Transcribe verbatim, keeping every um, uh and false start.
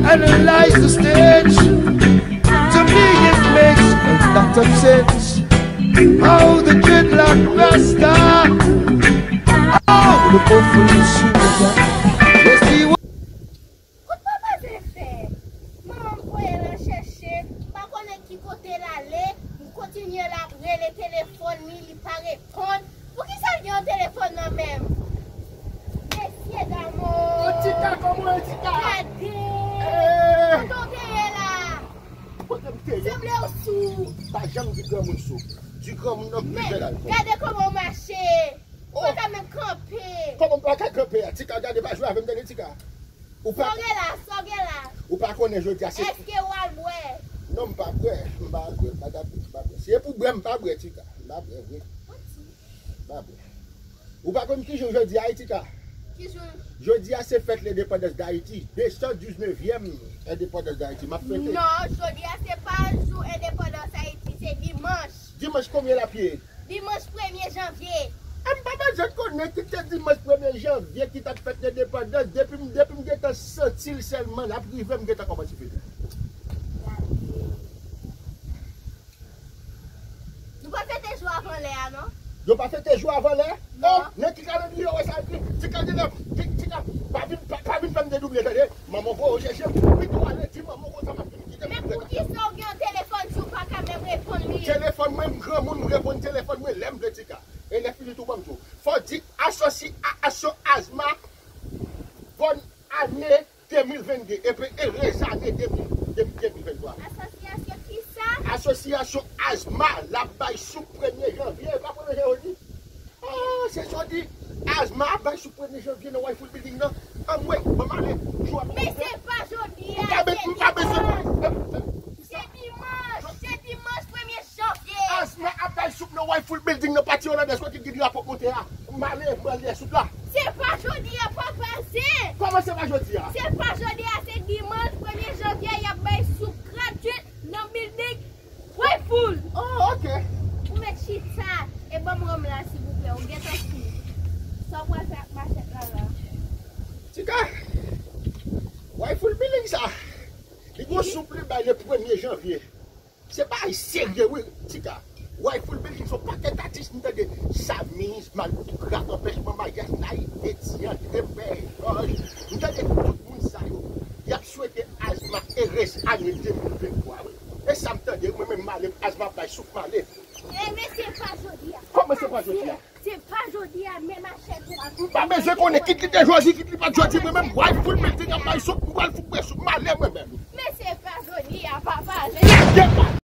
Analyze the stage. To me, it makes a lot of sense. How the dreadlock rasta. Oh, the buffalo soldier. Let's see what. Kout papa Zen fè? Manman m voye l al chèche, m pa konnen ki kote l ale, m kontinye l ap rele telefòn li, li pa reponn. Poukisa l gen yon telefòn nan men m? Mesye damou! Ô, Tika, kòman w ye, Tika? Gade! Eh! Kote w te ye la? Kote m te ye? Sanble w sou. Pa janm di granmoun sou. Di granmoun nan pi bèl alkòl. Men, gade kòman w mache! Ou pa ka menm kanpe! Kòman m pa ka kanpe a? Tika, gade, pa jwe avè m, tande, Tika. Ou pa... Sa w gen la, sa w gen la? Ou pa konnen jodi a se... Èske w al bwè? Non, m pa bwè, m pa bwè, m pa bwè, m pa bwè. Si e pou bwè, m pa bwè, Tika. M pa bwè vre. M pa bwè. Ou pa konn ki jou jodi a, Tika? Ki jou? Jodi a se fèt lendepandans Dayiti, de san diznèvyèm endepandans Dayiti. M ap fete. Non, jodi a se pa jou endepandans Ayiti, se dimanch. Dimanch konbyen l ap ye? Dimanch premye janvye. E m pa bezwen konnen ki te dimanch premye janvye ki t ap fèt lendepandans. Depi m, depi m gentan santi l sèlman, l ap rive, m gentan kòmanse fete. Nou pa fete jou avan lè a, non? Yo pa fete jou avan lè? Non. Oh, nan ki kalandriye w wè sa ekri? Tika, Tika, Tika, pa vin, pa, pa vin fè m dedouble, tande? Manman voye w chèche m, pito ale di manman w konsa m ap vin kite m. Men poukisa w gen yon telefòn si w pa ka menm reponn li? Telefòn mwen, m granmoun, m reponn telefòn mwen lè m vle, Tika. E lè fini tou, ban m di w. Fò w di asosi-, a-, asyo Azma, bòn ane de mil vennde, epi erez ane de mil, de, de mil venntwa. Asosyasyon kisa? Asosyasyon Azma, l ap bay soup premye janvye, e pa premye janvye jodi? Ah, se jodi Azma ap bay soup premye janvye nan Wiful Building nan. Anmwey, ban m ale, jou ap... Men se pa jodi a, m pa be-, se m pa bezwen dimanch. Se dimanch, se dimanch premye janvye. Azma ap bay soup nan Wiful Building nan, pati Holandaise, kote ki drapo k monte a. M ale, m ale soup la. Se pa jodi a, papa Zen. Kòman se pa jodi a? Se pa jodi a, se dimanch premye janvye, y ap bay soup gratwit nan building Wiful. Oh, ok. Ou mèt chita e ban m wonm la, silvouplè. Ou gentan sou. Sa w pral fè ak machèt la la? Tika, Wiful Building sa, li gon soup li bay le premye janvye. Se bagay serye wi, Tika. Wiful Building se yon pakèt atis m tande. Samiz, Malpoutou, Kratanpèch, Manmayas, Nayite, Ti Andre, Pè Jòj. M tande tout moun sa yo, y ap swete Azma erez ane de mil venntwa wi. E sa m tande, mwen menm m ale, Azma ap bay soup, m ale. E men se pa jodi a. Kòman se pa jodi a? Se pa jodi a, men machèt la. M pa bezwen konnen kit li te jodi, kit li pa t jodi, mwen menm, Wiful Building ap bay soup, m pral fout bwè soup, m ale mwen menm. Men se pa jodi a, papa Zen.